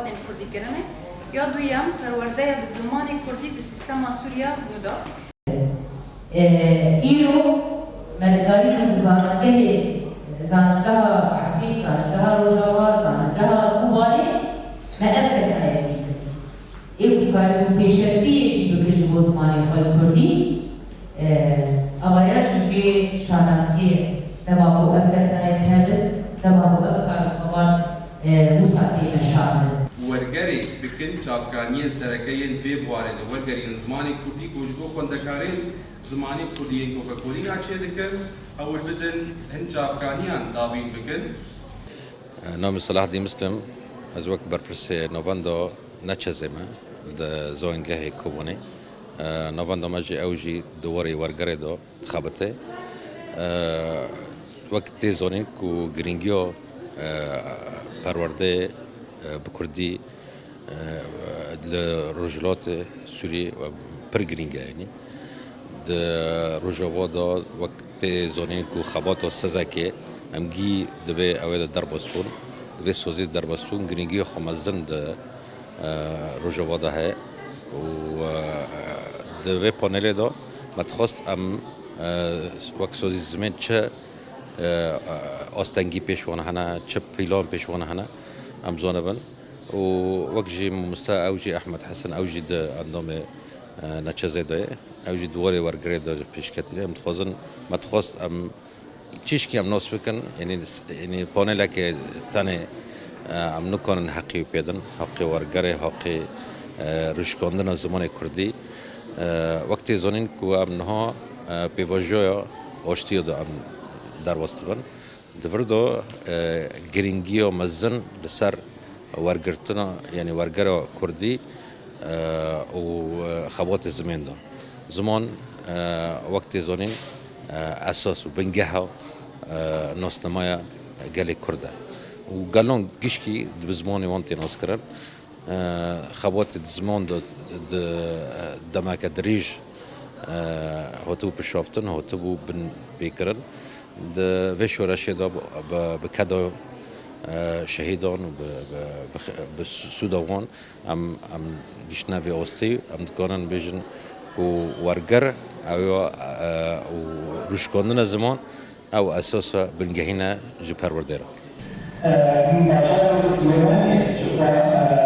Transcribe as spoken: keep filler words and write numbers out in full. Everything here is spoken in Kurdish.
Kurdî kirine. Ya duyem, perwerdeya bi zimanê kurdî di sîstema Sûriya nû de. E, îro me dikarî di zanîngehê, zanîngeha Efrîn, zanîngeha Rojava, zanîngeha Kobanê me ev kesayetî dîtin. Ê ku karîbû pêşertiyê jî bikin ji bo zimanê xwe li kurdî, e, ava ya jî cihê şanasiyê dema ku ev kesayet hebin, dema ku ev kar û heval, e, wisa tê meşandin. Wergerê bikin çavkaniyên sereke yên vê buarê de wergerînin zimanê kurdî ku ji bo xwendekarên zimanê kurdî yên ku vekolîna çêdikin, hewl bidin hin çavkaniyan dabîn bikin. Navê min Selahdîn Muslim, ez wek berpirsê navenda Neçezê me di zanîngehê Kobanê. Navenda me jî ew jî di warê wergerê de dixebite. Wek tê zanîn ku girîngiya perwerdeyê bi kurdî li Rojhilatê Sûriyê pir girîng e, yanî di Rojava de wek tê zanîn ku xebata sezekê em gî divê ew ê de derbas bûn, divê sazî derbas bûn, girîngiya xwe mezin di, e, Rojava de heye û, e, di vê panelê de me dixwest em, e, wek sazî zimên çi, e, astengî pêş wan hene, çi pîlan pêş wan hene, em zanibin. Û wek jî mamoste ew jî Ehmed Hesen, ew jî di endamê, e, Neçezê de ye. Ew jî di warê wergerê de pêşketî de. Em dixwazin, me dixwest em çîşkî em nas bikin, yanî, yanî panelekê tenê, e, em nikarin heqî wî pêdin, heqê wergerê, heqê, e, rûşkandina zimanê kurdî. E, wek tê zanîn ku em niha, e, pêvajoya aştiyê de em derbas dibin. Di vir de, e, girîngiya mezin li ser wergirtina, yanî wergera kurdî, e, û, e, xebatê zimên de. Ziman, e, wek tê zanîn, e, esas û bingeha, e, nasnamaya gelê kurd e. Û gelan gişkî bi zimanê wan tê naskirin. E, xebatê di ziman de di, e, demeke dirêj, e, hatibû pişaftin, hatibû binpêkirin. Di vê şoreşê de bi, bi, bi keda, e, şehîdan û bi, bi, bi, bi sûda wan em, em giştine vê astê, em dikarin bêjin ku werger ew ya, e, û rûşkandina ziman ew esasa bingehîn e ji perwerdê re. E, bajarê Silêmaniyê ji xwe, e,